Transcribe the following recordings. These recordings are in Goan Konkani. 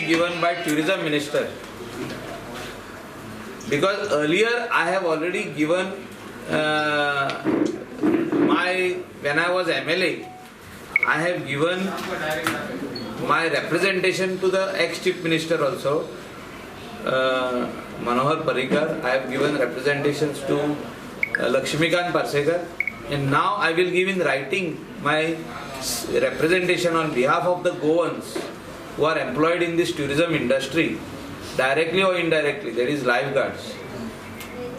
given by tourism minister, because earlier I have already given my, when I was MLA, I have given my representation to the ex chief minister also, Manohar Parrikar. I have given representations to Lakshmikant Parsekar, and now I will give in writing my representation on behalf of the Goans who are employed in this tourism industry, directly or indirectly, there is lifeguards.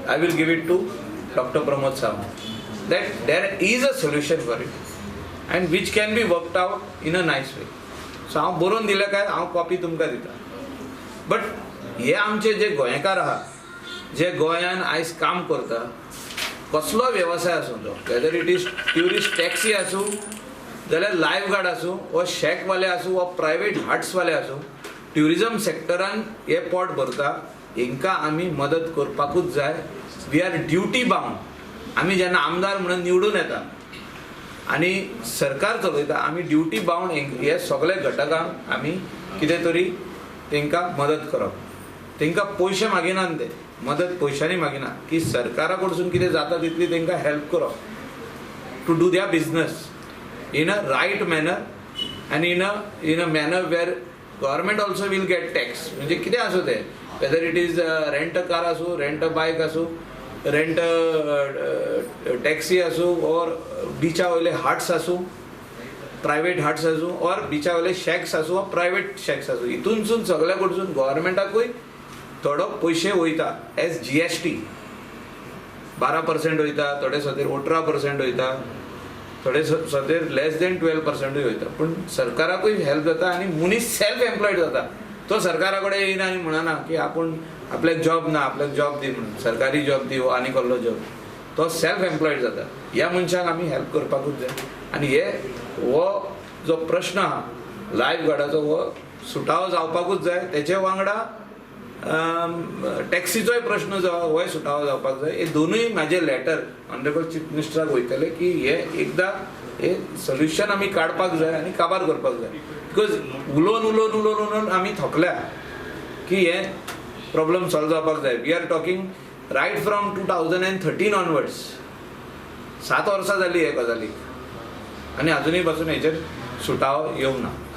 I will give it to Dr. Pramod Sawant that there is a solution for it and which can be worked out in a nice way. So हांव बरोवन दिलें काय हांव कॉपी तुमकां दिता, बट हे आमचे जे गोंयकार आहा, जे गोंयान आयज काम करता, कसलो वेवसाय आसूं तो, whether it is tourist taxi आसूं जाल्यार लायफ गार्ड आसूं वा शॅकवाले आसूं वा प्रायवेट हट्सवाले आसूं, ट्युरिजम सेक्टरान हे पोट भरता, हेंकां आमी मदत करपाकूच जाय. We are duty bound. आमी जेन्ना आमदार म्हणून निवडून येता आनी सरकार चलयता, आमी ड्युटी बावंड हे सगळे घटकांक आमी कितें तरी तांकां मदत करप. तांकां पयशे मागिनात, ते मदत पयशांनी मागिना की सरकारा कडसून कितें जाता तितली तांकां हेल्प करप to do their business in a right manner and in a manner where government also will get tax. म्हणजे कितें आसूं तें, whether it is rent a car आसूं, रेंट अ बायक आसूं, रेंट टॅक्सी आसूं, ऑर बिचा वयले हट्स आसूं, प्रायवेट हट्स आसूं, ऑर बिचा वयले शॅक्स आसूं वा प्रायवेट शॅक्स आसूं, हितूनसून सगल्या कडसून गव्हर्मेंटाकूय थोडो पयशे वयता एज जीएसटी. 12% वयता, थोडे सोतेर 18% वयता, थोडे सोतेर लेस देन 12%ूय वयता, पूण सरकाराकूय हेल्प जाता आनी मनीस सेल्फ एम्प्लॉयड जाता. तो सरकारा कडेन येयना आनी म्हणना की आपूण आपल्याक जॉब ना, आपल्याक जॉब दी म्हणून, सरकारी जॉब दी वो आनी कसलो जॉब. तो सेल्फ एम्प्लॉयड जाता. ह्या मनशांक आमी हेल्प करपाकूच जाय आनी हे हो जो प्रश्न आहा लायफ गार्डाचो, हो सुटावो जावपाकूच जाय. तेचे वांगडा टॅक्सीचोय प्रश्न जो आहा होय सुटावो जावपाक जाय. हे दोनूय म्हाजे लेटर ऑनरेबल चीफ मिनिस्टराक वयतले की हे एकदां हे सोल्युशन आमी काडपाक जाय आनी काबार करपाक जाय, because उलोवन उलोवन उलोवन उलोवन आमी थकल्या की हे प्रॉब्लम सॉल्व जावपाक जाय. We are talking right from 2013 onwards. 7 वर्सां जाली हे गजालीक आनी अजुनूय पासून हेचेर सुटावो येवंक ना.